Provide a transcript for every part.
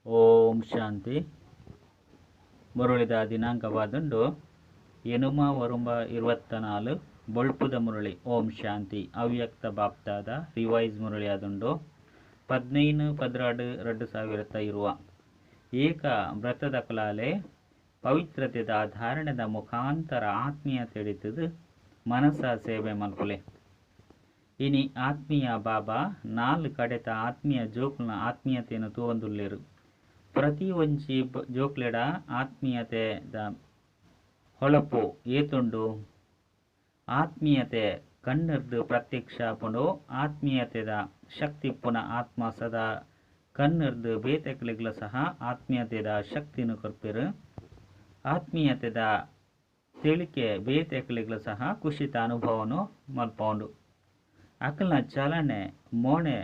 ಓಂ ಶಾಂತಿ. ಮುರುಳಿದ ದಿನಾಂಕವಾದುಂಡು ಎನುಮ ವರುಂಬ 24 ಬೊಳ್ಪುದ ಮುರಳಿ. ಓಂ ಶಾಂತಿ. ಅವ್ಯಕ್ತ ಬಾಪ್ತಾದ ರಿವೈಸ್ ಮುರಳಿ ಆದುಂಡು 15 12 2020. ಏಕ ವ್ರತದ ಕುಲಾಲೆ ಪವಿತ್ರತೆದ ಧಾರಣೆದ ಮುಖಾಂತರ ಆತ್ಮೀಯತೆ ಹಿಡಿತದು ಮನಸ ಸೇವೆ ಮಲ್ಪುಲೆ. ಇನಿ ಆತ್ಮೀಯ ಬಾಬಾ ನಾಲ್ ಕಡೆತ ಆತ್ಮೀಯ ಜೋಕ್ಲನ ಆತ್ಮೀಯತೆಯನ್ನು ತೂವೊಂದುಲ್ಲೆರು. ಪ್ರತಿ ಒಂಜಿ ಜೋಕ್ಲೆಡ ಆತ್ಮೀಯತೆದ ಹೊಳಪು ಏತುಂಡು. ಆತ್ಮೀಯತೆ ಕಣ್ಣರ್ದು ಪ್ರತ್ಯಕ್ಷ ಆಪುಂಡು. ಆತ್ಮೀಯತೆದ ಶಕ್ತಿ ಪುನ ಆತ್ಮ ಸದಾ ಕಣ್ಣರ್ದು ಬೇತೆಕ್ಲೆಗ್ಲ ಸಹ ಆತ್ಮೀಯತೆದ ಶಕ್ತಿನು ಕೊರ್ಪೆರು. ಆತ್ಮೀಯತೆದ ತಿಳಿಕೆ ಬೇತೆಕ್ಲೆಗ್ಲ ಸಹ ಖುಷಿತ ಅನುಭವನು ಮಲ್ಪೌಂಡು. ಅಕಲ್ನ ಚಲನೆ ಮೋಣೆ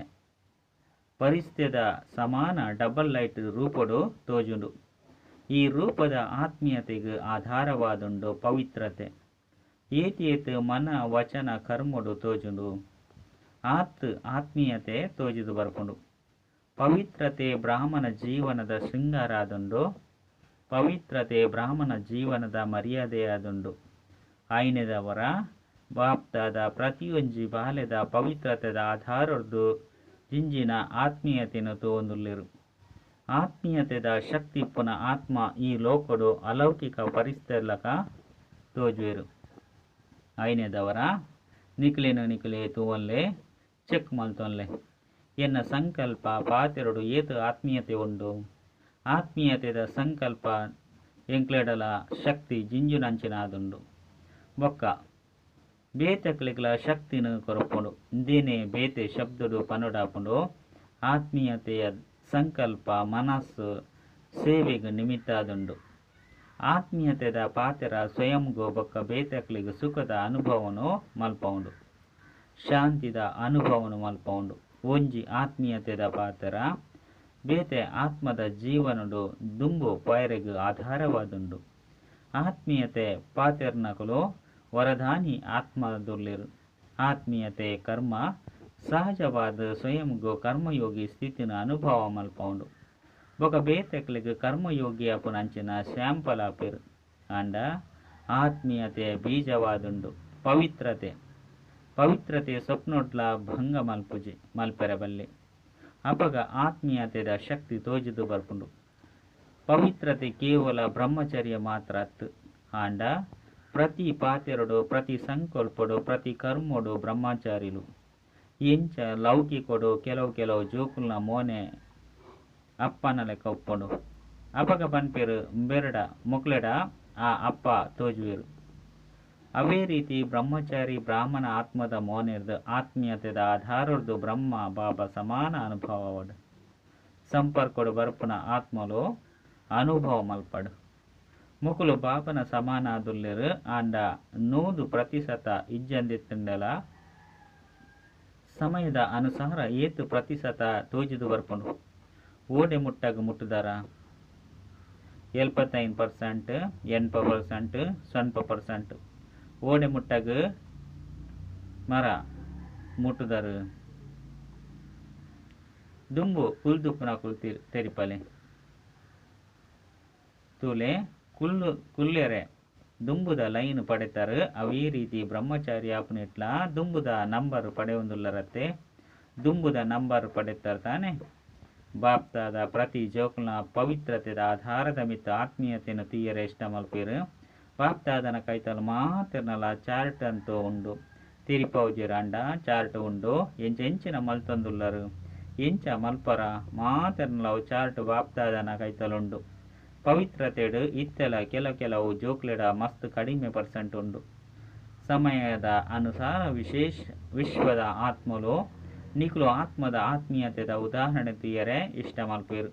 ಪರಿಸ್ಥಿತಿದ ಸಮಾನ ಡಬಲ್ ಲೈಟ್ ರೂಪಡು ತೋಜುಂಡು. ಈ ರೂಪದ ಆತ್ಮೀಯತೆಗೆ ಆಧಾರವಾದುಂಡು ಪವಿತ್ರತೆ. ಏತ್ ಏತ್ ಮನ ವಚನ ಕರ್ಮಡು ತೋಜುಂಡು ಆತ್ ಆತ್ಮೀಯತೆ ತೋಜುದು ಬರ್ಪುಂಡು. ಪವಿತ್ರತೆ ಬ್ರಾಹ್ಮಣ ಜೀವನದ ಶೃಂಗಾರ ಆದುಂಡು. ಪವಿತ್ರತೆ ಬ್ರಾಹ್ಮಣ ಜೀವನದ ಮರ್ಯಾದೆಯಾದುಂಡು. ಆಯ್ನೆದವರ ಬಾಪ್ತಾದ ಪ್ರತಿಯೊಂಜಿ ಬಾಲೆದ ಪವಿತ್ರತೆದ ಆಧಾರದ್ದು ಜಿಂಜಿನ ಆತ್ಮೀಯತೆಯನ್ನು ತೋಂದುಲ್ಲೆರು. ಆತ್ಮೀಯತೆದ ಶಕ್ತಿ ಪುನ ಆತ್ಮ ಈ ಲೋಕಡು ಅಲೌಕಿಕ ಪರಿಸ್ಥಿತಿಲಕ ತೋಜುವೆರು. ಆಯ್ನೆದವರ ನಿಕ್ಲೇನು ನಿಕ್ಲೆ ತೂವನ್ಲೆ ಚೆಕ್ ಮಲ್ತೊನ್ಲೆ. ಎನ್ನ ಸಂಕಲ್ಪ ಪಾತೆರಡು ಏತು ಆತ್ಮೀಯತೆ ಉಂಡು. ಆತ್ಮೀಯತೆದ ಸಂಕಲ್ಪ ಎಂಕ್ಲೆಡಲ ಶಕ್ತಿ ಜಿಂಜುನಂಚಿನಾದುಂಡು. ಬೊಕ್ಕ ಬೇತೆಕ್ಲೆಗ್ಲ ಶಕ್ತಿನ ಕೊರಪುಂಡು. ಇಂದೇನೆ ಬೇತೆ ಶಬ್ದಡು ಪನುಡಾಪುಂಡು. ಆತ್ಮೀಯತೆಯ ಸಂಕಲ್ಪ ಮನಸ್ಸು ಸೇವೆಗೆ ನಿಮಿತ್ತಾದುಂಡು. ಆತ್ಮೀಯತೆದ ಪಾತೆರ ಸ್ವಯಂಗು ಬೊಕ್ಕ ಬೇತೆಕ್ಲೆಗ್ ಸುಖದ ಅನುಭವನು ಮಲ್ಪೌಂಡು. ಶಾಂತಿದ ಅನುಭವನು ಮಲ್ಪೌಂಡು. ಒಂಜಿ ಆತ್ಮೀಯತೆದ ಪಾತೆರ ಬೇತೆ ಆತ್ಮದ ಜೀವನಡು ದುಂಬು ಪೈರೆಗ್ ಆಧಾರವಾದುಂಡು. ಆತ್ಮೀಯತೆ ಪಾತೆರ್ನಕುಲು ವರದಾನಿ ಆತ್ಮದುಲ್ಲೆರು. ಆತ್ಮೀಯತೆ ಕರ್ಮ ಸಹಜವಾದ ಸ್ವಯಂಗು ಕರ್ಮಯೋಗಿ ಸ್ಥಿತಿನ ಅನುಭವ ಮಲ್ಪೌಂಡು. ಬೊಕ ಬೇತೆಕ್ಲೆಗ್ ಕರ್ಮಯೋಗಿ ಅಪುನಂಚಿನ ಶ್ಯಾಂಪಲಾಪೆರು. ಆಂಡ ಆತ್ಮೀಯತೆ ಬೀಜವಾದುಂಡು. ಪವಿತ್ರತೆ ಪವಿತ್ರತೆ ಸ್ವಪ್ನೊಡ್ಲ ಭಂಗ ಮಲ್ಪುಜಿ ಮಲ್ಪೆರಬಲ್ಲೆ. ಅಪಗ ಆತ್ಮೀಯತೆದ ಶಕ್ತಿ ತೋಜುದು ಬರ್ಪುಂಡು. ಪವಿತ್ರತೆ ಕೇವಲ ಬ್ರಹ್ಮಚರ್ಯ ಮಾತ್ರ ಅತ್ತು. ಆಂಡ ಪ್ರತಿ ಪಾತೆರಡು ಪ್ರತಿ ಸಂಕಲ್ಪಡು ಪ್ರತಿ ಕರ್ಮಡು ಬ್ರಹ್ಮಚಾರಿಲು. ಎಂಚ ಲೌಕಿಕೊಡು ಕೆಲವು ಕೆಲವು ಜೋಕುಲ್ನ ಮೋನೆ ಅಪ್ಪನ ಲೆಕ್ಕ ಒಪ್ಪುಂಡು. ಅಪಗ ಪನ್ಪೆರು ಬೆರಡ ಮೊಕ್ಲೆಡ ಆ ಅಪ್ಪ ತೋಜುವೆರು. ಅವೇ ರೀತಿ ಬ್ರಹ್ಮಚಾರಿ ಬ್ರಾಹ್ಮಣ ಆತ್ಮದ ಮೋನೆರ್ದು ಆತ್ಮೀಯತೆದ ಆಧಾರದ್ದು ಬ್ರಹ್ಮ ಬಾಬಾ ಸಮಾನ ಅನುಭವವಾಡು. ಸಂಪರ್ಕಡು ಬರ್ಪುನ ಆತ್ಮಲು ಅನುಭವ ಮಲ್ಪಡು. ಮುಕುಲು ಬಾಬನ ಸಮಾನಾದುಲ್ಲೆರು. ಆಂಡ 100% ಇಜ್ಜಂದಿತ್ತುಂಡಲ ಸಮಯದ ಅನುಸಾರ ಏತು ಪ್ರತಿಶತ ತೋಜುದು ಬರ್ಪುಂಡು. ಓಡೆ ಮುಟ್ಟಾಗ ಮುಟ್ಟುದಾರ 75%, 80%, 0%. ಓಡೆ ಮುಟ್ಟಾಗ ಮರ ಮುಟ್ಟುದಾರು. ದುಂಬು ಕುಲ್ದುಪ್ಪುನ ಕುಲ್ ತೆರಿಪಲೆ ತೂಲೆ ಕುಲ್ಲು ಕುಲ್ಲೆರೆ ದುಂಬುದ ಲೈನ್ ಪಡೆತಾರೆ. ಅವೇ ರೀತಿ ಬ್ರಹ್ಮಚಾರಿ ಆಪುನೆಟ್ಲ ದುಂಬುದ ನಂಬರ್ ಪಡೆಯೊಂದುಲ್ಲರತ್ತೆ. ದುಂಬುದ ನಂಬರ್ ಪಡೆತಾರೆ ತಾನೆ. ಬಾಪ್ತಾದ ಪ್ರತಿ ಜೋಕುಲ್ನ ಪವಿತ್ರತೆದ ಆಧಾರದ ಮಿತ್ತ ಆತ್ಮೀಯತೆಯನ್ನು ತೀಯರೆ ಇಷ್ಟ ಮಲ್ಪೇರು. ಬಾಪ್ತಾದನ ಕೈತಲ್ ಮಾತೆರ್ನಲ ಚಾರ್ಟ್ ಅಂತೂ ಉಂಡು. ತಿರಿಪೌಜಿರಾಂಡ ಚಾರ್ಟ್ ಉಂಡು. ಎಂಚೆಂಚಿನ ಮಲ್ತೊಂದುಲ್ಲರು ಎಂಚ ಮಲ್ಪರ ಮಾತೆರ್ನಲ ಚಾರ್ಟ್ ಬಾಪ್ತಾದನ ಕೈತಲುಂಡು. ಪವಿತ್ರತೆಡು ಇತ್ತೆಲ ಕೆಲ ಕೆಲವು ಜೋಕ್ಲೆಡ ಮಸ್ತ್ ಕಡಿಮೆ ಪರ್ಸೆಂಟ್ ಉಂಡು. ಸಮಯದ ಅನುಸಾರ ವಿಶೇಷ ವಿಶ್ವದ ಆತ್ಮಲು ನಿಕ್ಲು ಆತ್ಮದ ಆತ್ಮೀಯತೆದ ಉದಾಹರಣೆ ತೀಯರೆ ಇಷ್ಟ ಮಲ್ಪೇರು.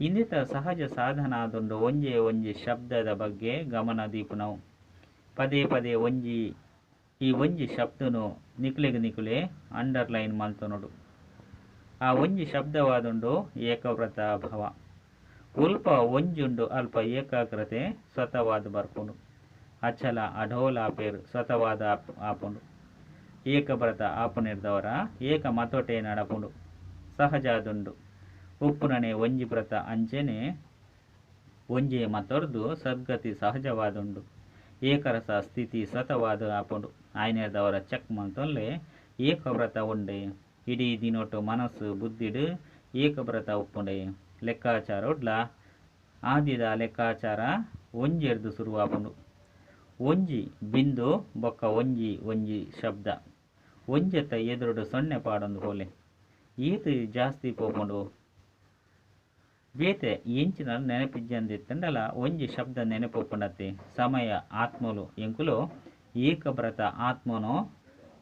ಇಂದಿತ ಸಹಜ ಸಾಧನ ಆದುಂಡು ಒಂಜೇ ಒಂಜಿ ಶಬ್ದದ ಬಗ್ಗೆ ಗಮನ ದೀಪುನವು. ಪದೇ ಪದೇ ಒಂಜಿ ಈ ಒಂಜಿ ಶಬ್ದನು ನಿಕ್ಲೆಗ್ ನಿಕುಲೆ ಅಂಡರ್ಲೈನ್ ಮಲ್ತೊನೊಡು. ಆ ಒಂಜಿ ಶಬ್ದವಾದುಂಡು ಏಕವ್ರತ ಭವ. ಉಲ್ಪ ಒಂಜುಂಡು ಅಲ್ಪ ಏಕಾಗ್ರತೆ ಸ್ವತವಾದ ಬರ್ಪುಂಡು. ಅಚಲ ಅಢೋಲಾಪೇರು ಸ್ವತವಾದ ಆಪುಂಡು. ಏಕವ್ರತ ಆಪುನಿರ್ದವರ ಏಕ ಮತೊಟೆ ನಡಪುಂಡು. ಸಹಜಾದುಂಡು. ಉಪ್ಪುನನೆ ಒಂಜಿ ವ್ರತ ಅಂಚನೆ ಒಂಜೇ ಮತೊರ್ದು ಸದ್ಗತಿ ಸಹಜವಾದುಂಡು. ಏಕರಸ ಸ್ಥಿತಿ ಸ್ವತವಾದ ಆಪುಂಡು. ಆಯ್ನೆರ್ದವರ ಚೆಕ್ ಮಲ್ತೊನ್ಲೆ ಏಕವ್ರತ ಉಂಡೆ. ಇಡೀ ದಿನೊಟು ಮನಸ್ಸು ಬುದ್ಧಿಡ್ ಏಕವ್ರತ ಉಪ್ಪುಂಡೆ. ಲೆಕ್ಕಾಚಾರೊಡ್ಲ ಆದಿದ ಲೆಕ್ಕಾಚಾರ ಒಂಜೆರ್ದ್ ಸುರುವಾಪುಂಡು. ಒಂಜಿ ಬಿಂದು ಬೊಕ್ಕ ಒಂಜಿ ಒಂಜಿ ಶಬ್ದ. ಒಂಜೆತ ಎದುರುಡು ಸೊನ್ನೆ ಪಾಡೊಂದು ಪೋಲೆ. ಏತ್ ಜಾಸ್ತಿ ಪೋಪುಂಡು. ಬೇತೆ ಎಂಚಿನ ನೆನಪಿಜ್ಜಂದಿತ್ತಂಡಲ ಒಂಜಿ ಶಬ್ದ ನೆನಪುಪ್ಪುಂಡತ್ತೆ. ಸಮಯ ಆತ್ಮಲು ಎಂಕುಲು ಏಕವ್ರತ ಆತ್ಮನೋ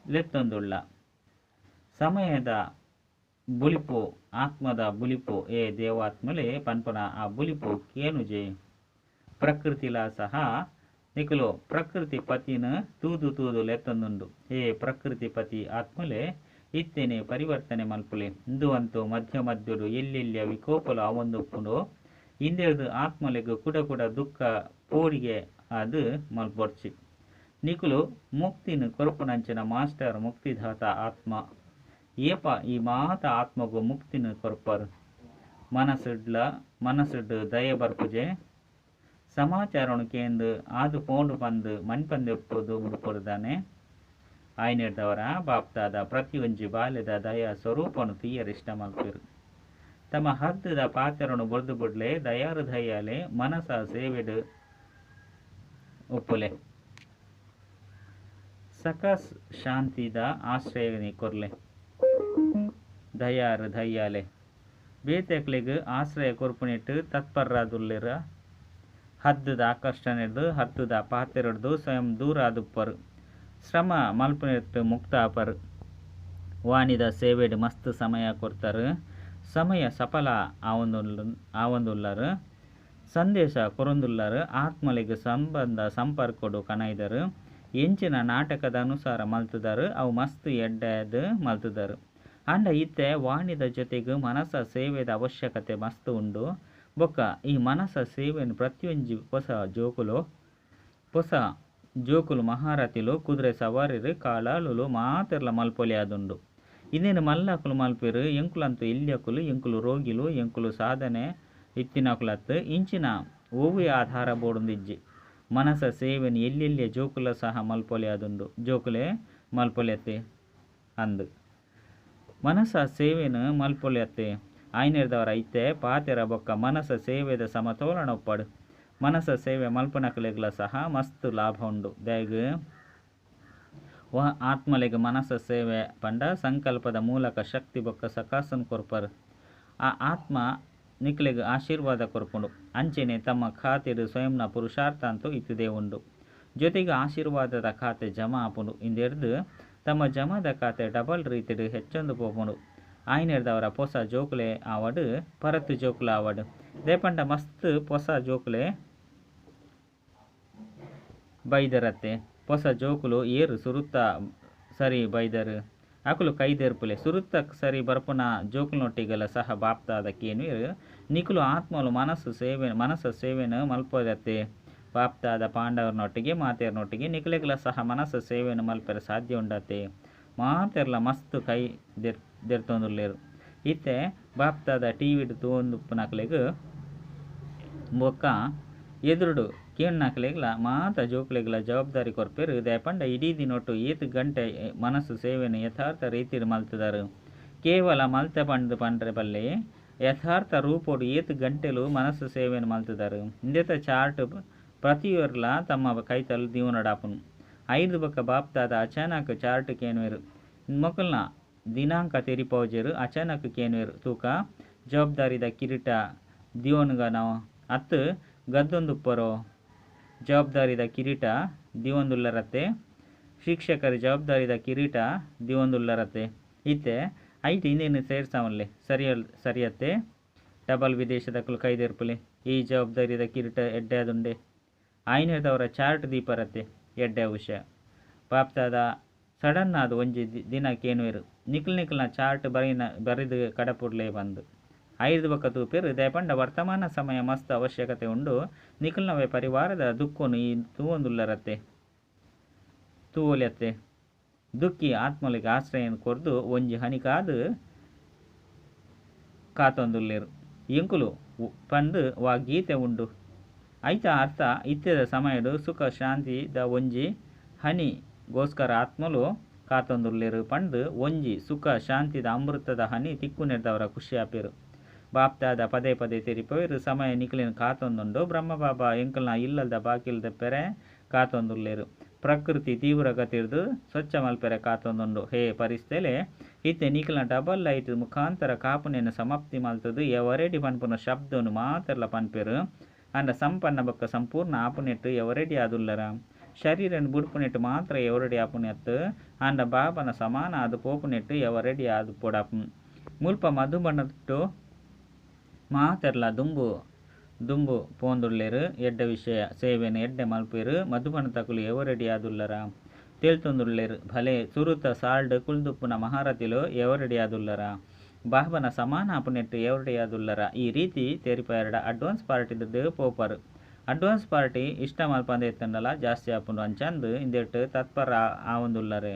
ಲೆತ್ತೊಂದುಳ್ಳ. ಸಮಯದ ಬುಲಿಪು ಆತ್ಮದ ಬುಲಿಪು ಏ ದೇವಾತ್ಮಲೆ ಪನ್ಪುನ ಆ ಬುಲಿಪು ಕೇನುಜೆ. ಪ್ರಕೃತಿಲ ಸಹ ನಿಕುಲು ಪ್ರಕೃತಿ ಪತಿನ ತೂದು ತೂದು ಲೆತ್ತೊಂದುಂಡು. ಏ ಪ್ರಕೃತಿ ಪತಿ ಆತ್ಮಲೆ ಇತ್ತೇನೆ ಪರಿವರ್ತನೆ ಮಲ್ಪುಲೆ. ಇಂದು ಅಂತೂ ಮಧ್ಯ ಮಧ್ಯಡು ಎಲ್ಲೆಲ್ಲಿಯ ವಿಕೋಪಲು ಆವೊಂದುಪ್ಪುಂಡು. ಇಂದೆರ್ದ್ ಆತ್ಮಲೆಗ್ ಕುಡ ಕುಡ ದುಃಖ ಪೋಡಿಗೆ ಆದ್ ಮಲ್ಪೊಡ್ಚಿ. ನಿಕುಲು ಮುಕ್ತಿನ ಕೊರ್ಪುನಂಚಿನ ಮಾಸ್ಟರ್ ಮುಕ್ತಿದಾತ ಆತ್ಮ. ಏಪ ಈ ಮಾತ ಆತ್ಮಗು ಮುಕ್ತಿನ ಕೊರ್ಪರ್. ಮನಸ್ಸುಡ್ಲ ಮನಸ್ಸುಡ್ ದಯೆ ಬರ್ಪುಜೆ. ಸಮಾಚಾರನು ಕೇಂದ್ ಆದು ಪೋಂಡು ಪಂದ್ ಮನ್ಪಂದೆ ಉಪ್ಪುದು ಉಪ್ಪುರ್ದಾನೆ. ಆಯ್ನೆರ್ದವರ ಬಾಪ್ತಾದ ಪ್ರತಿಯೊಂಜಿ ಬಾಲೆದ ದಯಾ ಸ್ವರೂಪನು ತೂಯೆರೆ ಇಷ್ಟ ಮಲ್ಪೆರು. ತಮ್ಮ ಹದ್ದದ ಪಾತೆರನು ಬುಡ್ದು ಬುಡ್ಲೆ ದಯಾರು ದಯಾಲೆ ಮನಸ ಸೇವೆಡ್ ಉಪ್ಪುಲೆ. ಸಕಸ್ ಶಾಂತಿದ ಆಶ್ರಯ ಕೊರ್ಲೆ. ದಯಾರು ದಯ್ಯಾಲೆ ಬೇತೆಕ್ಲೆಗ್ ಆಶ್ರಯ ಕೊರ್ಪುನಿಟ್ಟು ತತ್ಪರ್ರಾದುಲ್ಲೆರ. ಹದ್ದದ ಆಕರ್ಷಣೆರ್ದು ಹದ್ದುದ ಪಾತೆರೊಡ್ದು ಸ್ವಯಂ ದೂರ ಆದುಪ್ಪರು. ಶ್ರಮ ಮಲ್ಪುನೆರ್ದು ಮುಕ್ತ ಆಪರು. ವಾಣಿದ ಸೇವೆಡ್ ಮಸ್ತ್ ಸಮಯ ಕೊರ್ತಾರು. ಸಮಯ ಸಫಲ ಆವೊಂದುಲ್ಲರು. ಸಂದೇಶ ಕೊರೊಂದುಲ್ಲರು. ಆತ್ಮಲೆಗ್ ಸಂಬಂಧ ಸಂಪರ್ಕೊಡು ಕನೈದರು. ಎಂಚಿನ ನಾಟಕದ ಅನುಸಾರ ಮಲ್ತುದರು ಅವು ಮಸ್ತ್ ಎಡ್ಡೆದ್ ಮಲ್ತುದರು. ಆಂಡ ಇತ್ತೆ ವಾಣಿದ ಜೊತೆಗ್ ಮನಸ ಸೇವೆದ ಅವಶ್ಯಕತೆ ಮಸ್ತ್ ಉಂಡು. ಬೊಕ್ಕ ಈ ಮನಸ ಸೇವೆನ್ ಪ್ರತಿಯೊಂಜಿ ಪೊಸ ಜೋಕುಲು ಪೊಸ ಜೋಕುಲು ಮಹಾರಥಿಲು ಕುದುರೆ ಸವಾರರು ಕಾಲಾಳುಲು ಮಾತೆರ್ಲ ಮಲ್ಪೊಲಿ ಆದುಂಡು. ಇಂದೆನ್ ಮಲ್ಲಕುಲು ಮಲ್ಪೆರು. ಎಂಕುಲಂತೂ ಎಲ್ಯಕುಲು ಎಂಕುಲು ರೋಗಿಲು ಎಂಕುಲು ಸಾಧನೆ ಇತ್ತಿನಕುಲತ್ ಇಂಚಿನ ಒವ್ವೇ ಆಧಾರ ಬೋಡುಂದಿಜ್ಜಿ. ಮನಸ ಸೇವೆನ್ ಎಲ್ಲೆಲ್ಲಿಯ ಜೋಕುಲ ಸಹ ಮಲ್ಪೊಲಿ ಆದುಂಡು. ಜೋಕುಲೆ ಮಲ್ಪೊಲಿಯತ್ತೆ ಅಂದ್. ಮನಸ ಸೇವೆನ್ ಮಲ್ಪೊಲಿಯತ್ತೆ. ಆಯ್ನೆರ್ದವರ ಇತ್ತೆ ಪಾತೆರ ಬೊಕ್ಕ ಮನಸ ಸೇವೆದ ಸಮತೋಲನ ಉಪ್ಪಡು. ಮನಸ ಸೇವೆ ಮಲ್ಪುನಕಲೆಗ್ಲ ಸಹ ಮಸ್ತ್ ಲಾಭ ಉಂಡು. ದಾಯೆಗ್ ವಾ ಆತ್ಮಲೆಗ್ ಮನಸ ಸೇವೆ ಪಂಡ ಸಂಕಲ್ಪದ ಮೂಲಕ ಶಕ್ತಿ ಬೊಕ್ಕ ಸಕಾಸನ್ ಕೊರ್ಪರು. ಆ ಆತ್ಮ ನಿಕ್ಲೆಗ್ ಆಶೀರ್ವಾದ ಕೊರ್ಪುಂಡು. ಅಂಚೆನೆ ತಮ್ಮ ಖಾತೆಡ್ ಸ್ವಯಂನ ಪುರುಷಾರ್ಥ ಅಂತೂ ಇತ್ತದೇ ಉಂಡು. ಜೊತೆಗೆ ಆಶೀರ್ವಾದದ ಖಾತೆ ಜಮಾ ಆಪುಂಡು. ಇಂದೆರ್ದ್ ತಮ್ಮ ಜಮಾದ ಖಾತೆ ಡಬಲ್ ರೀತಿಡ್ ಹೆಚ್ಚೊಂದು ಪೋಪುಂಡು. ಆಯ್ನೆರ್ದವರ ಪೊಸ ಜೋಕುಲೆ ಆವಡ್ ಪರತ್ ಜೋಕುಲು ಆವಡ್ ದಾಯೆ ಪಂಡ ಮಸ್ತ್ ಪೊಸ ಜೋಕುಲೆ ಬೈದರತ್ತೆ. ಪೊಸ ಜೋಕುಲು ಏರು ಸುರುತ್ತ ಸರಿ ಬೈದರು ಅಕುಲು ಕೈದೆರ್ಪುಲೆ. ಸುರುತ್ತ ಸರಿ ಬರ್ಪುನ ಜೋಕುಲ್ನೊಟ್ಟಿಗೆಲ ಸಹ ಬಾಪ್ತಾದ ಕೇನುವೆರ್. ನಿಕುಲು ಆತ್ಮಲು ಮನಸ್ಸು ಸೇವೆ ಮನಸ್ಸ ಸೇವೆನ್ ಮಲ್ಪೊದತ್ತೆ. ಬಾಪ್ತಾದ ಪಾಂಡವರನೊಟ್ಟಿಗೆ ಮಾತೆರ್ನೊಟ್ಟಿಗೆ ನಿಕುಲೆಗ್ಲ ಸಹ ಮನಸ್ಸ ಸೇವೆನ್ ಮಲ್ಪೆರೆ ಸಾಧ್ಯ ಉಂಡತ್ತೆ. ಮಾತೆರ್ಲ ಮಸ್ತ್ ಕೈ ದೆರ್ತೊಂದುಲ್ಲೆರ್. ಇತ್ತೆ ಬಾಪ್ತಾದ ಟಿವಿಡ್ ತೂವೊಂದುಪ್ಪುನಕಲೆಗ್ ಬೊಕ್ಕ ಎದುರುಡು ಕೇಣ್ಣಕಲೆಗ್ಲ ಮಾತ ಜೋಕುಲೆಗ್ಲ ಜವಾಬ್ದಾರಿ ಕೊರ್ಪೆರ್. ದಾಯೆ ಪಂಡ ಇಡೀ ದಿನೊಟು ಏತ್ ಗಂಟೆ ಮನಸ್ಸು ಸೇವೆನ್ ಯಥಾರ್ಥ ರೀತಿಡ್ ಮಲ್ತುದರು. ಕೇವಲ ಮಲ್ತೆ ಪಂಡ್ದ್ ಪಂಡ್ರೆ ಬಲ್ಲೆ ಯಥಾರ್ಥ ರೂಪೊಡು ಏತ್ ಗಂಟೆಲು ಮನಸ್ಸು ಸೇವೆನ್ ಮಲ್ತುದರು. ಇಂದೆತ ಚಾರ್ಟ್ ಪ್ರತಿಯೊರ್ಲ ತಮ್ಮ ಕೈತಲ್ ದೀವೊನೊಡಾಪುಂಡು. ಐದು ಬೊಕ್ಕ ಬಾಪ್ತಾದ ಅಚಾನಕ್ ಚಾರ್ಟ್ ಕೇನುವೆರ್. ಮೊಕಲ್ನ ದಿನಾಂಕ ತೆರಿಪಾವುಜೆರ್ ಅಚಾನಕ್ ಕೇನುವೆರ್. ತೂಕ ಜವಾಬ್ದಾರಿದ ಕಿರೀಟ ದಿವೊನ್ಗನೋ ಅತ್ ಗದ್ದೊಂದುಪ್ಪರೋ. ಜವಾಬ್ದಾರಿದ ಕಿರೀಟ ದಿವೊಂದುಲ್ಲರತ್ತೆ. ಶಿಕ್ಷಕರ ಜವಾಬ್ದಾರಿದ ಕಿರೀಟ ದಿವೊಂದುಲ್ಲರತ್ತೆ. ಇತ್ತೆ ಐಟ್ ಇಂದೆನ್ ಸೇರ್ಸಾವನ್ಲೆ ಸರಿಯ ಸರಿಯತ್ತೆ. ಡಬಲ್ ವಿದೇಶದಕುಲು ಕೈದೆರ್ಪುಲೆ. ಈ ಜವಾಬ್ದಾರಿದ ಕಿರೀಟ ಎಡ್ಡೆ ಆದುಂಡೆ. ಆಯ್ನೆರ್ದವರ ಚಾರ್ಟ್ ದೀಪರತ್ತೆ. ಎಡ್ಡೆ ವಿಷಯ. ಬಾಪ್ತಾದ ಸಡನ್ ಆದ್ ಒಂಜಿ ದಿನ ಕೇನುವೆರ್. ನಿಕ್ಲ್ ನಿಕ್ಲ್ನ ಚಾರ್ಟ್ ಬರೆಯಿನ ಬರೆದು ಕಡಪುಡ್ಲೆ ಪಂದ್. ಐರ್ದ್ ಬೊಕ್ಕ ತೂಪೆರ್ ದಾಯೆ ಪಂಡ ವರ್ತಮಾನ ಸಮಯ ಮಸ್ತ್ ಅವಶ್ಯಕತೆ ಉಂಡು. ನಿಕುಲ್ನವೇ ಪರಿವಾರದ ದುಃಖನು ಈ ತೂವೊಂದುಲ್ಲರತ್ತೆ. ತೂವೊಲಿಯತ್ತೆ. ದುಃಖಿ ಆತ್ಮಲೆಗ್ ಆಶ್ರಯನ್ ಕೊರ್ದು ಒಂಜಿ ಹನಿಕಾದ್ ಕಾತೊಂದುಲ್ಲೆರ್. ಎಂಕುಲು ಪಂದ್ ವಾ ಗೀತೆ ಉಂಡು? ಐತ ಅರ್ಥ ಇತ್ತೆದ ಸಮಯಡ್ ಸುಖ ಶಾಂತಿದ ಒಂಜಿ ಹನಿ ಗೋಸ್ಕರ ಆತ್ಮಲು ಕಾತೊಂದುಲ್ಲೆರ್ ಪಂದ್. ಒಂಜಿ ಸುಖ ಶಾಂತಿದ ಅಮೃತದ ಹನಿ ತಿಕ್ಕುನೆರ್ದಾವರ ಖುಷಿ ಆಪೆರ್. ಬಾಪ್ದಾದ ಪದೇ ಪದೇ ತೆರಿಪಾವೆರ್, ಸಮಯ ನಿಕುಲೆನ್ ಕಾತೊಂದುಂಡು. ಬ್ರಹ್ಮ ಬಾಬಾ ಎಂಕಲ್ನ ಇಲ್ಲಲ್ದ ಬಾಕಿಲ್ ದೆಪ್ಪೆರೆ ಕಾತೊಂದುಲ್ಲೆರ್. ಪ್ರಕೃತಿ ತೀವ್ರ ಗತಿರ್ದ್ ಸ್ವಚ್ಛ ಮಲ್ಪೆರೆ ಕಾತೊಂದುಂಡು. ಹೇ ಪರಿಸ್ಥೆಲೆ, ಇತ್ತೆ ನಿಕಲ್ನ ಡಬಲ್ ಲೈಟ್ ಮುಖಾಂತರ ಕಾಪುನೆನ್ ಸಮಾಪ್ತಿ ಮಲ್ತುದು ಎವರೆಡಿ ಪನ್ಪುನ ಶಬ್ದನ್ ಮಾತೆರ್ಲ ಪನ್ಪೆರ್. ಆಂಡ ಸಂಪನ್ನ ಬೊಕ್ಕ ಸಂಪೂರ್ಣ ಆಪುನೆಟ್ ಎವರೆಡಿ ಆದುಲ್ಲರ? ಶರೀರನ್ ಬುಡ್ಪುನೆಟ್ ಮಾತ್ರ ಎವರೆಡಿ ಆಪುನತ್ ಆಂಡ ಬಾಬನ ಸಮಾನ ಆದ್ ಪೋಪುನೆಟ್ ಎವರೆಡಿ ಆದ್ ಪೊಡಪ್. ಮುಲ್ಪ ಮಧುಬನಟ್ಟು ಮಾತೆರ್ಲ ದುಂಬು ದುಂಬು ಪೋಂದುಲ್ಲೆರ್. ಎಡ್ಡೆ ವಿಷಯ ಸೇವೆನ್ ಎಡ್ಡೆ ಮಲ್ಪೆರ್. ಮಧುಬನತಕುಲು ಎವರೆಡಿ ಆದುಲ್ಲರ? ತೆಲ್ತೊಂದುಲ್ಲೆರ್. ಭಲೆ ಸುರುತ ಸಾಲ್ಡ್ ಕುಲ್ದುಪ್ಪುನ ಮಹಾರಥಿಲು ಎವರೆಡಿ ಆದುಲ್ಲರ? ಬಾಬನ ಸಮಾನ ಆಪುನೆಟ್ ಎವರೆಡಿ ಆದುಲ್ಲರ? ಈ ರೀತಿ ತೆರಿಪಾಯೆರಡ ಅಡ್ವಾನ್ಸ್ ಪಾರ್ಟಿ ಪೋಪರ್. ಅಡ್ವಾನ್ಸ್ ಪಾರ್ಟಿ ಇಷ್ಟ ಮಲ್ಪಂದೆ ಇತ್ತುಂಡಲ ಜಾಸ್ತಿ ಆಪುಂಡು ಅಂಚಂದ್ ಇಂದೆಟ್ ತತ್ಪರ ಆವೊಂದುಲ್ಲರೆ.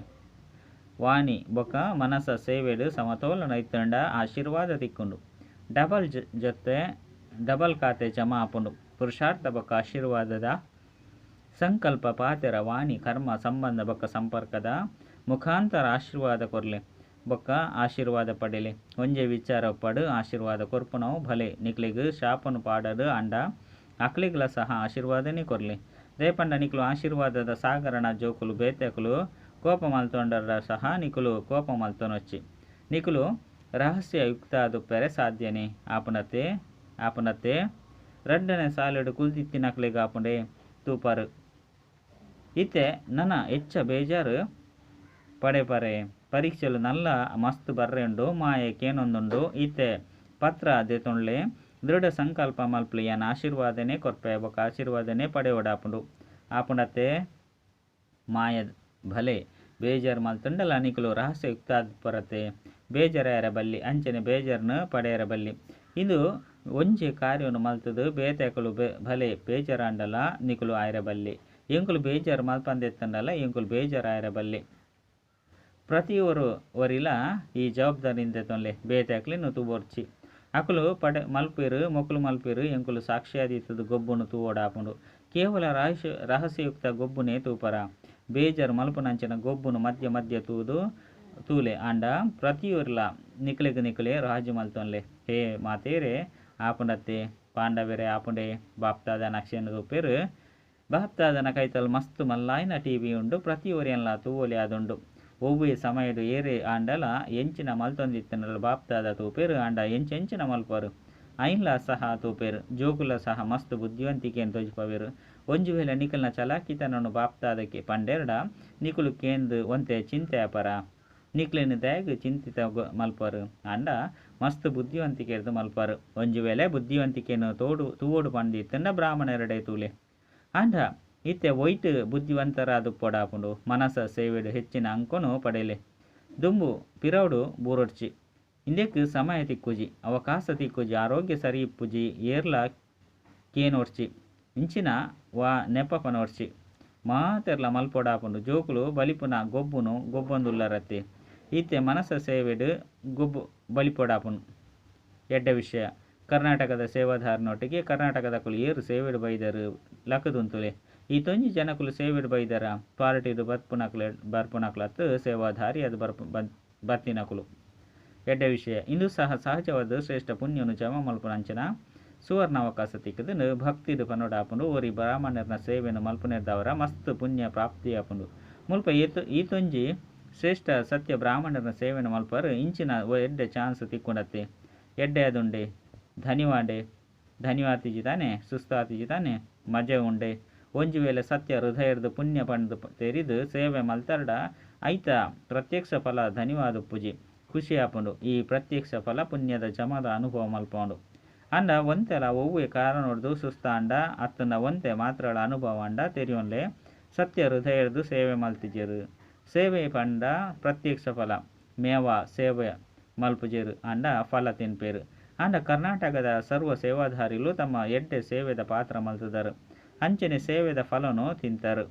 ವಾಣಿ ಬೊಕ ಮನಸ ಸೇವೆಡ್ ಸಮತೋಲನ ಇತ್ತುಂಡ ಆಶೀರ್ವಾದ ತಿಕ್ಕುಂಡು. ಡಬಲ್ ಜೊತೆ ಡಬಲ್ ಖಾತೆ ಜಮಾ ಆಪುಂಡು. ಪುರುಷಾರ್ಥ ಬೊಕ ಆಶೀರ್ವಾದದ ಸಂಕಲ್ಪ ಪಾತೆರ ವಾಣಿ ಕರ್ಮ ಸಂಬಂಧ ಬೊಕ ಸಂಪರ್ಕದ ಮುಖಾಂತರ ಆಶೀರ್ವಾದ ಕೊರ್ಲೆ ಬೊಕ ಆಶೀರ್ವಾದ ಪಡೆಲೆ. ಒಂಜೆ ವಿಚಾರ ಪಡು ಆಶೀರ್ವಾದ ಕೊರ್ಪುನವು ಭಲೆ ನಿಕ್ಲೆಗ್ ಶಾಪನು ಪಾಡಡು ಅಂಡ ಅಕ್ಲೆಗ್ಲ ಸಹ ಆಶೀರ್ವಾದನೆ ಕೊರ್ಲೆ. ದಯಪಂಡ ನಿಕ್ಲು ಆಶೀರ್ವಾದದ ಸಾಗರನ ಜೋಕುಲು ಬೇತೆಕುಲು ಕೋಪ ಮಲ್ತೊಂಡರ ಸಹ ನಿಕುಲು ಕೋಪ ಮಲ್ತೊನೊಚ್ಚಿ. ನಿಕುಲು ರಹಸ್ಯಯುಕ್ತ ದುಪ್ಪೆರೆ ಸಾಧ್ಯನೆ ಆಪುನತೆ ಆಪುನತೆ ರಡ್ಡನೆ ಸಾಲೆಡ್ ಕುಲ್ದಿತ್ತಿನಕ್ಲೆಗ್ ಆಪುಂಡೆ ತೂಪರು. ಇತ್ತೆ ನನ ಎಚ್ಚ ಬೇಜಾರು ಪಡೆಪರೆ. ಪರೀಕ್ಷೆಲು ನಲ್ಲ ಮಸ್ತ್ ಬರ್ರೆ ಉಂಡು. ಮಾಯೆ ಕೇನೊಂದುಂಡು. ಇತ್ತೆ ಪತ್ರ ದೆತೊನ್ಲೆ. ದೃಢ ಸಂಕಲ್ಪ ಮಲ್ಪುಲೆ ಯಾನ್ ಆಶೀರ್ವಾದನೆ ಕೊರ್ಪೆ ಬೊಕ ಆಶೀರ್ವಾದನೆ ಪಡೆಯೊಡಾಪುಂಡು. ಆಪುಂಡತೆ ಮಾಯ ಭಲೆ ಬೇಜಾರು ಮಲ್ತುಂಡಲ ನಿಕುಲು ರಹಸ್ಯಯುಕ್ತ ಪರತೆ ಬೇಜಾರಾಯರ ಬಲ್ಲಿ ಅಂಚನೆ ಬೇಜಾರ್ನ ಪಡೆಯರ ಬಲ್ಲಿ. ಇಂದು ಒಂಜಿ ಕಾರ್ಯವನ್ನು ಮಲ್ತುದು ಬೇತೆಕುಲು ಭಲೆ ಬೇಜಾರಾಂಡಲ ನಿಕುಲು ಆಯರ ಬಲ್ಲಿ. ಎಂಕುಲು ಬೇಜಾರು ಮಲ್ಪಂದೆತ್ತುಂಡಲ ಎಂಕುಲು ಬೇಜಾರಾಯರ ಬಲ್ಲಿ. ಪ್ರತಿಯೊರು ಒರಿಲ ಈ ಜವಾಬ್ದಾರಿಯಿಂದ ದೆತೊನ್ಲೆ ಬೇತೆಕ್ಲೆನ್ ತೂವೊರ್ಚಿ. ಅಕುಲು ಪಡೆ ಮಲ್ಪೆರು ಮೊಕುಲು ಮಲ್ಪೆರು ಎಂಕುಲು ಸಾಕ್ಷಿಯಾದಿತ್ತದು ಗೊಬ್ಬುನು ತೂವೊಡಾಪುಂಡು. ಕೇವಲ ರಹಸ್ಯಯುಕ್ತ ಗೊಬ್ಬುನೇ ತೂಪರ. ಬೇಜಾರು ಮಲ್ಪುನಂಚಿನ ಗೊಬ್ಬುನು ಮಧ್ಯ ಮಧ್ಯ ತೂದು ತೂಲೆ ಆಂಡ ಪ್ರತಿಯೊರ್ಲ ನಿಕ್ಲೆಗ್ ನಿಕ್ಲೆ ರಾಜಿ ಮಲ್ತೊನ್ಲೆ. ಹೇ ಮಾತೇರೆ ಆಪುಂಡತ್ತೆ ಪಾಂಡವೆರೆ ಆಪುಂಡೆ ಬಾಪ್ತಾದ ನಕ್ಷೆನ್ ತೂಪೆರು. ಬಾಪ್ತಾದನ ಕೈತಲ್ ಮಸ್ತ್ ಮಲ್ಲಾಯಿನ ಟಿವಿ ಉಂಡು. ಪ್ರತಿಯೊರಿಯನ್ಲ ತೂವೊಲಿ ಆದುಂಡು. ಒವ್ವೆ ಸಮಯಡ್ ಏರೇ ಆಂಡಲ ಎಂಚಿನ ಮಲ್ತೊಂದಿತ್ತುಂಡಲ ಬಾಪ್ತಾದ ತೂಪೆರು ಆಂಡ ಎಂಚೆಂಚಿನ ಮಲ್ಪರು ಐನ್ಲ ಸಹ ತೂಪೆರು. ಜೋಕುಲ ಸಹ ಮಸ್ತ್ ಬುದ್ಧಿವಂತಿಕೆನ್ ತೋಜಿಪವೆರು. ಒಂಜಿ ವೇಳೆ ನಿಕಲ್ನ ಚಲಾಕಿತನನು ಬಾಪ್ತಾದಕ್ಕೆ ಪಂಡೇರ್ಡ ನಿಕುಲು ಕೇಂದ್ ಒಂತೆ ಚಿಂತೆ ಆಪರ. ನಿಕ್ಲೆನ್ ದಾಯೆಗ್ ಚಿಂತಿತ ಮಲ್ಪರು ಆಂಡ ಮಸ್ತ್ ಬುದ್ಧಿವಂತಿಕೆರ್ದ್ ಮಲ್ಪರು. ಒಂಜಿ ವೇಳೆ ಬುದ್ಧಿವಂತಿಕೆನ್ ತೂವೊಡು ಪಂದಿತ್ತುಂಡ ಬ್ರಾಹ್ಮಣರೆಡೆ ತೂಲೆ. ಆಂಡ ಇತ್ತೆ ಒಯ್ಟ್ ಬುದ್ಧಿವಂತರಾದುಪ್ಪೊಡಾಪುಂಡು. ಮನಸ ಸೇವೆಡ್ ಹೆಚ್ಚಿನ ಅಂಕೊನು ಪಡೆಲೆ. ದುಂಬು ಪಿರವುಡು ಬೂರೊಡ್ಚಿ. ಇಂದೆಕ್ ಸಮಯ ತಿಕ್ಕುಜಿ, ಅವಕಾಶ ತಿಕ್ಕುಜಿ, ಆರೋಗ್ಯ ಸರಿ ಇಪ್ಪುಜಿ, ಏರ್ಲ ಕೇನೊಡ್ಚಿ, ಇಂಚಿನ ವಾ ನೆಪ ಪನೊಡ್ಚಿ. ಮಾತೆರ್ಲ ಮಲ್ಪೊಡಾಪುಂಡು. ಜೋಕುಲು ಬಲಿಪುನ ಗೊಬ್ಬುನು ಗೊಬ್ಬೊಂದುಲ್ಲರತ್ತೆ. ಇತ್ತೆ ಮನಸ ಸೇವೆಡ್ ಗೊಬ್ಬು ಬಲಿಪೊಡಾಪುಂಡು. ಎಡ್ಡೆ ವಿಷಯ. ಕರ್ನಾಟಕದ ಸೇವಾಧಾರನೊಟ್ಟಿಗೆ ಕರ್ನಾಟಕದಕುಲು ಏರು ಸೇವೆಡ್ ಬೈದರು ಲಕದುಂತುಲೆ. ಈ ತೊಂಜಿ ಜನಕುಲು ಸೇವೆಡ್ ಬೈದರ ಪಾರ್ಟಿಡ್ ಬರ್ಪುನಕ್ಲತ್ ಸೇವಾಧಾರಿ ಅದು ಬರ್ತಿನಕುಲು. ಎಡ್ಡೆ ವಿಷಯ. ಇಂದು ಸಹ ಸಹಜವಾದ ಶ್ರೇಷ್ಠ ಪುಣ್ಯನು ಜಮಾ ಮಲ್ಪುನಂಚಿನ ಸುವರ್ಣ ಅವಕಾಶ ತಿಕ್ಕುದು ಭಕ್ತಿಡ್ ಪನೊಡಾಪುಂಡು. ಒರಿ ಬ್ರಾಹ್ಮಣರ್ನ ಸೇವೆಯನ್ನು ಮಲ್ಪುನೆರ್ದಾವರ ಮಸ್ತ್ ಪುಣ್ಯ ಪ್ರಾಪ್ತಿಯಾಪುಂಡು. ಮುಲ್ಪ ಈತೊಂಜಿ ಶ್ರೇಷ್ಠ ಸತ್ಯ ಬ್ರಾಹ್ಮಣರ್ನ ಸೇವೆಯನ್ನು ಮಲ್ಪರು ಇಂಚಿನ ಎಡ್ಡೆ ಚಾನ್ಸ್ ತಿಕ್ಕುಂಡತ್ತೆ. ಎಡ್ಡೆ ಆದುಂಡೆ ಧನಿವಾಡೆ ಧನಿವಾತಿಜಿ ತಾನೆ ಸುಸ್ತಾತಿಜಿ ತಾನೆ ಮಜೆ ಉಂಡೆ. ಒಂಜಿ ವೇಳೆ ಸತ್ಯ ಹೃದಯದ ಪುಣ್ಯ ಪಂದ್ ತೆರಿದು ಸೇವೆ ಮಲ್ತರ್ಡ ಐತ ಪ್ರತ್ಯಕ್ಷ ಫಲ ಧನಿವಾದ ಉಪ್ಪುಜಿ ಖುಷಿ ಆಪುಂಡು. ಈ ಪ್ರತ್ಯಕ್ಷ ಫಲ ಪುಣ್ಯದ ಜಮದ ಅನುಭವ ಮಲ್ಪೌಂಡು. ಅಂಡ ಒಂತೆಲ ಒವ್ವೆ ಕಾರಣೊಡ್ದು ಸುಸ್ತಾಂಡ ಅತ್ತಂಡ ಒಂತೆ ಮಾತ್ರಳ ಅನುಭವ ಅಂಡ ತೆರಿಯೊನ್ಲೆ ಸತ್ಯ ಹೃದಯರ್ದು ಸೇವೆ ಮಲ್ತಿಜೆರು. ಸೇವೆ ಪಂಡ ಪ್ರತ್ಯಕ್ಷ ಫಲ ಮೇವ ಸೇವೆ ಮಲ್ಪುಜೆರು ಅಂಡ ಫಲ ತಿನ್ಪೆರು. ಅಂಡ ಕರ್ನಾಟಕದ ಸರ್ವ ಸೇವಾಧಾರಿಲು ತಮ್ಮ ಎಡ್ಡೆ ಸೇವೆದ ಪಾತ್ರ ಮಲ್ತುದರು. ಅಂಚನೆ ಸೇವೆದ ಫಲನು ತಿಂತರು.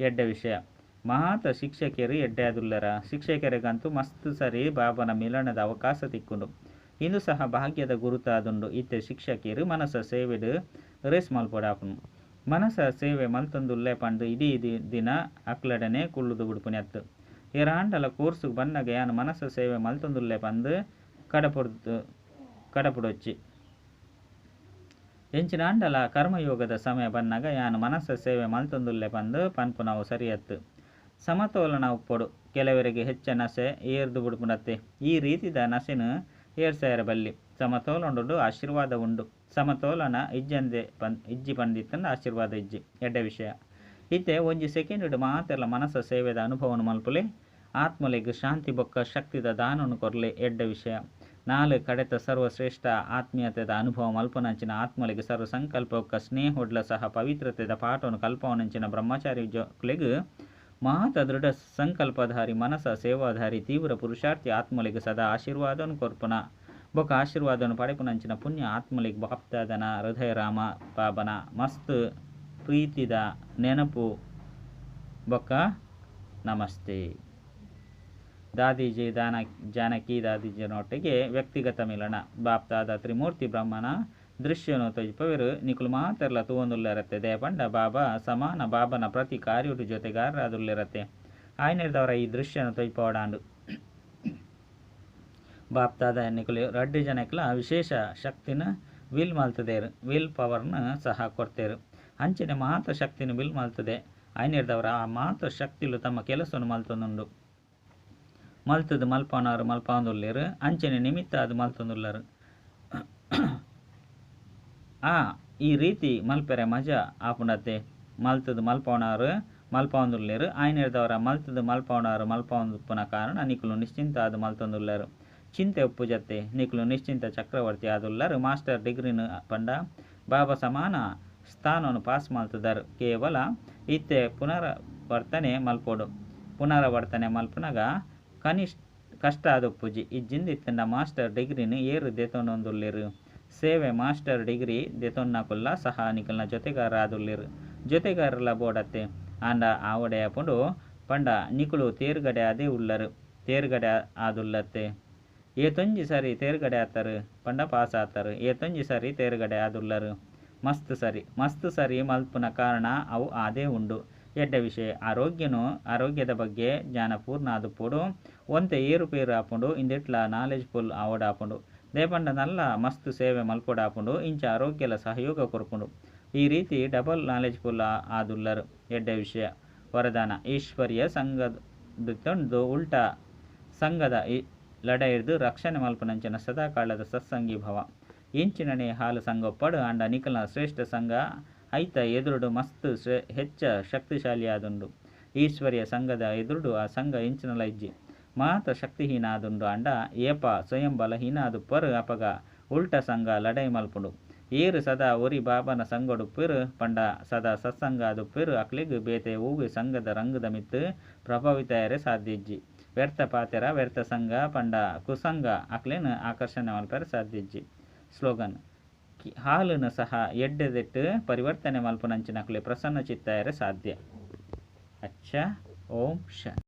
ಎಡ್ಡೆ ವಿಷಯ. ಮಾತ ಶಿಕ್ಷಕಿಯರು ಎಡ್ಡೆ ಆದುಲ್ಲರ. ಶಿಕ್ಷಕರಿಗಂತೂ ಮಸ್ತ್ ಸರಿ ಬಾಬನ ಮಿಲನದ ಅವಕಾಶ ತಿಕ್ಕುಂಡು. ಇಂದು ಸಹ ಭಾಗ್ಯದ ಗುರುತಾದುಂಡು. ಇತ್ತೆ ಶಿಕ್ಷಕೆರ್ ಮನಸ ಸೇವೆಡ್ ರೇಸ್ ಮಲ್ಪೊಡಾಪುಂಡು. ಮನಸ ಸೇವೆ ಮಲ್ತೊಂದುಲ್ಲೆ ಪಂದ್ ಇಡೀ ದಿನ ಅಕ್ಲಡನೇ ಕುಲ್ಲುದು ಬುಡ್ಪುನಿ ಅತ್ತ್. ಏರಾಂಡಲ ಕೋರ್ಸ್ ಗ್ ಬನ್ನಗ ಯಾನ್ ಮನಸ ಸೇವೆ ಮಲ್ತೊಂದುಲ್ಲೆ ಪಂದ್ ಕಡಪುಡ್ದು ಕಡಪುಡೊಚ್ಚಿ. ಎಂಚಿನಾಂಡಲ ಕರ್ಮಯೋಗದ ಸಮಯ ಬನ್ನಗ ಯಾನ್ ಮನಸ ಸೇವೆ ಮಲ್ತೊಂದುಲ್ಲೆ ಪಂದ್ ಪನ್ಪುನವು ಸರಿಯತ್ತ್. ಸಮತೋಲನ ಉಪ್ಪೊಡು. ಕೆಲವೆರೆಗ್ ಹೆಚ್ಚ ನಶೆ ಏರ್ದ್ ಬುಡ್ಪುಂಡತ್ತೆ. ಈ ರೀತಿದ ನಶೆನ್ ಏರ್ಸಯೆರೆ ಬಲ್ಲಿ. ಸಮತೋಲನಡ್ ಆಶೀರ್ವಾದ ಉಂಡು. ಸಮತೋಲನ ಇಜ್ಜಂದೆ ಇಜ್ಜಿ ಪಂದಿತ್ತ್ಂಡ ಆಶೀರ್ವಾದ ಇಜ್ಜಿ. ಎಡ್ಡೆ ವಿಷಯ. ಇತ್ತೆ ಒಂಜಿ ಸೆಕೆಂಡ್ ಮಾತೆರ್ಲ ಮನಸ ಸೇವೆದ ಅನುಭವನ್ ಮಲ್ಪುಲೆ. ಆತ್ಮಲೆಗ್ ಶಾಂತಿ ಬೊಕ್ಕ ಶಕ್ತಿದ ದಾನನ್ ಕೊರ್ಲೆ. ಎಡ್ಡೆ ವಿಷಯ. ನಾಲ್ ಕಡೆತ ಸರ್ವಶ್ರೇಷ್ಠ ಆತ್ಮೀಯತೆದ ಅನುಭವ ಮಲ್ಪುನಂಚಿನ ಆತ್ಮಲೆಗ್ ಸರ್ವ ಸಂಕಲ್ಪ ಬೊಕ್ಕ ಸ್ನೇಹೊಡ್ಲ ಸಹ ಪವಿತ್ರತೆದ ಪಾಠನ್ ಕಲ್ಪವನಂಚಿನ ಬ್ರಹ್ಮಚಾರಿ ಜೋಕ್ಲೆಗ್ ಮಾತ ದೃಢ ಸಂಕಲ್ಪಧಾರಿ ಮನಸ ಸೇವಾಧಾರಿ ತೀವ್ರ ಪುರುಷಾರ್ಥಿ ಆತ್ಮಲೆಗ್ ಸದಾ ಆಶೀರ್ವಾದನ್ ಕೊರ್ಪುನ ಬೊಕ್ಕ ಆಶೀರ್ವಾದನ್ ಪಡೆಪುನಂಚಿನ ಪುಣ್ಯ ಆತ್ಮಲೆಗ್ ಬಾಪ್ದಾದನ ಹೃದಯ ರಾಮ ಬಾಬನ ಮಸ್ತ್ ಪ್ರೀತಿದ ನೆನಪು ಬೊಕ್ಕ ನಮಸ್ತೆ. ದಾದೀಜಿ ದಾನ ಜಾನಕಿ ದಾದೀಜಿನೊಟ್ಟಿಗೆ ವ್ಯಕ್ತಿಗತ ಮಿಲನ. ಬಾಪ್ದಾದ ತ್ರಿಮೂರ್ತಿ ಬ್ರಹ್ಮನ ದೃಶ್ಯನು ತೋಜಿಪವೆರ್. ನಿಕುಲು ಮಾತೆರ್ಲ ತೂವೊಂದುಲ್ಲೆರತ್ತೆ. ದಯಪಂಡ ಬಾಬಾ ಸಮಾನ ಬಾಬನ ಪ್ರತಿ ಕಾರ್ಯೊಡು ಜೊತೆಗಾರರಾದುಲ್ಲೆರತ್ತೆ. ಆಯ್ನೆರ್ದವರ ಈ ದೃಶ್ಯನು ತೋಜಿಪವಡಾಂಡ್. ಬಾಪ್ದಾದ ನಿಕುಲು ರಡ್ಡ್ ಜನಕ್ಲ ವಿಶೇಷ ಶಕ್ತಿನ will ಮಲ್ತುದೆರ್. Will ಪವರ್ನ್ ಸಹ ಕೊರ್ತೆರ್. ಅಂಚನೆ ಮಾತ ಶಕ್ತಿನ will ಮಲ್ತದೆ. ಆಯ್ನೆರ್ದವರ ಆ ಮಾತ ಶಕ್ತಿಲು ತಮ್ಮ ಕೆಲಸನು ಮಲ್ತೊಂದುಂಡು. ಮಲ್ತದು ಮಲ್ಪವನಾರು ಮಲ್ಪವೊಂದುಲ್ಲೆರ್. ಅಂಚನೆ ನಿಮಿತ್ತ ಆದ್ ಮಲ್ತೊಂದುಲ್ಲೆರ್. ಆ ಈ ರೀತಿ ಮಲ್ಪೆರೆ ಮಜಾ ಆಪುಂಡತ್ತೆ. ಮಲ್ತದು ಮಲ್ಪವನಾರು ಮಲ್ಪವೊಂದುಲ್ಲೆರ್. ಆಯ್ನೆರ್ದವರ ಮಲ್ತದು ಮಲ್ಪವನಾರು ಮಲ್ಪವೊಂದುಪ್ಪುನ ಕಾರಣ ನಿಕುಲು ನಿಶ್ಚಿಂತ ಆದ್ ಮಲ್ತೊಂದುಲ್ಲೆರ್. ಚಿಂತೆ ಉಪ್ಪುಜತ್ತೆ. ನಿಕುಲು ನಿಶ್ಚಿಂತ ಚಕ್ರವರ್ತಿ ಆದುಲ್ಲರ್. ಮಾಸ್ಟರ್ ಡಿಗ್ರಿನ್ ಪಂಡ ಬಾಬಾ ಸಮಾನ ಸ್ಥಾನನ್ ಪಾಸ್ ಮಲ್ತುದರ್. ಕೇವಲ ಇತ್ತೆ ಪುನರಾವರ್ತನೆ ಮಲ್ಪೊಡು. ಪುನರಾವರ್ತನೆ ಮಲ್ಪುನಗ ಕನಿಷ್ಠ ಕಷ್ಟ ಆದುಪ್ಪುಜಿ. ಇಜ್ಜಿಂದ್ ಇತ್ತ್ಂಡ ಮಾಸ್ಟರ್ ಡಿಗ್ರಿನ್ ಏರ್ ದೆತೊನೊಂದುಲ್ಲೆರ್. ಸೇವೆ ಮಾಸ್ಟರ್ ಡಿಗ್ರಿ ದೆತೊನ್ನಕುಲ್ಲ ಸಹ ನಿಕಲ್ನ ಜೊತೆಗಾರರು ಆದುಲ್ಲೆರ್. ಜೊತೆಗಾರರ್ಲ ಬೋಡತ್ತೆ. ಆಂಡ ಆವಡೆ ಆಪುಂಡು ಪಂಡ ನಿಕುಲು ತೇರ್ಗಡೆ ಆದೇ ಉಲ್ಲರ್. ತೇರ್ಗಡೆ ಆದುಲ್ಲತ್ತೆ. ಏತೊಂಜಿ ಸಾರಿ ತೇರ್ಗಡೆ ಆತರ್ ಪಂಡ ಪಾಸ್ ಆತರ್. ಏತೊಂಜಿ ಸಾರಿ ತೇರ್ಗಡೆ ಆದುಲ್ಲರ್. ಮಸ್ತ್ ಸರಿ. ಮಸ್ತ್ ಸರಿ ಮಲ್ಪುನ ಕಾರಣ ಅವು ಆದೇ ಉಂಡು. ಎಡ್ಡೆ ವಿಷಯ. ಆರೋಗ್ಯನು ಆರೋಗ್ಯದ ಬಗ್ಗೆ ಜ್ಞಾನ ಪೂರ್ಣ ಆದುಪ್ಪೊಡು. ಒಂತೆ ಏರುಪೇರು ಆಪುಂಡು. ಇಂದೆಟ್ಲ ನಾಲೆಜ್ ಫುಲ್ ಆವೊಡಾಪುಂಡು. ದಯಪಂಡ ನಲ್ಲ ಮಸ್ತ್ ಸೇವೆ ಮಲ್ಪೊಡಾಪುಂಡು. ಇಂಚ ಆರೋಗ್ಯಲ ಸಹಯೋಗ ಕೊರ್ಪುಂಡು. ಈ ರೀತಿ ಡಬಲ್ ನಾಲೆಜ್ ಫುಲ್ ಆದುಲ್ಲರ್. ಎಡ್ಡೆ ವಿಷಯ. ವರದಾನ ಈಶ್ವರ್ಯ ಸಂಘದ ಉಲ್ಟಾ ಸಂಘದ ಲಡಾಯಿರ್ದ್ ರಕ್ಷಣೆ ಮಲ್ಪುನಂಚಿನ ಸದಾಕಾಲದ ಸತ್ಸಂಗಿ ಭವ. ಎಂಚಿನನೇ ಹಾಲು ಸಂಘೊಪ್ಪಡು ಆಂಡ ನಿಕಲ್ನ ಶ್ರೇಷ್ಠ ಸಂಘ ಐತ ಎದುರುಡು ಮಸ್ತ್ ಹೆಚ್ಚ ಶಕ್ತಿಶಾಲಿ ಆದುಂಡು. ಈಶ್ವರ್ಯ ಸಂಘದ ಎದುರುಡು ಆ ಸಂಘ ಎಂಚಿನಲ ಇಜ್ಜಿ. ಮಾತ ಶಕ್ತಿಹೀನ ಆದುಂಡು. ಆಂಡ ಏಪ ಸ್ವಯಂ ಬಲಹೀನ ಆದುಪ್ಪರ್ ಅಪಗ ಉಲ್ಟ ಸಂಘ ಲಡಾಯಿ ಮಲ್ಪುಂಡು. ಏರ್ ಸದಾ ಒರಿ ಬಾಬನ ಸಂಘಡುಪ್ಪೆರ್ ಪಂಡ ಸದಾ ಸತ್ಸಂಗ ಆದುಪ್ಪೆರ್ ಅಕ್ಲೆಗ್ ಬೇತೆ ಒವ್ವೆ ಸಂಘದ ರಂಗದ ಮಿತ್ತ್ ಪ್ರಭಾವಿತ ಆಯೆರೆ ಸಾಧ್ಯ ಇಜ್ಜಿ. ವ್ಯರ್ಥ ಪಾತೆರ ವ್ಯರ್ಥ ಸಂಘ ಪಂಡ ಕುಸಂಗ ಅಕ್ಲೆನ್ ಆಕರ್ಷಣೆ ಮಲ್ಪೆರೆ ಸಾಧ್ಯ ಇಜ್ಜಿ. ಸ್ಲೋಗನ್ ಹಾಲನ್ನು ಸಹ ಎಡ್ಡೆದೆಟ್ ಪರಿವರ್ತನೆ ಮಲ್ಪುನಂಚಿನಕ್ಲೆ ಪ್ರಸನ್ನ ಚಿತ್ತಾಯರೆ ಸಾಧ್ಯ. ಅಚ್ಚ ಓಂ ಶಾಂತಿ.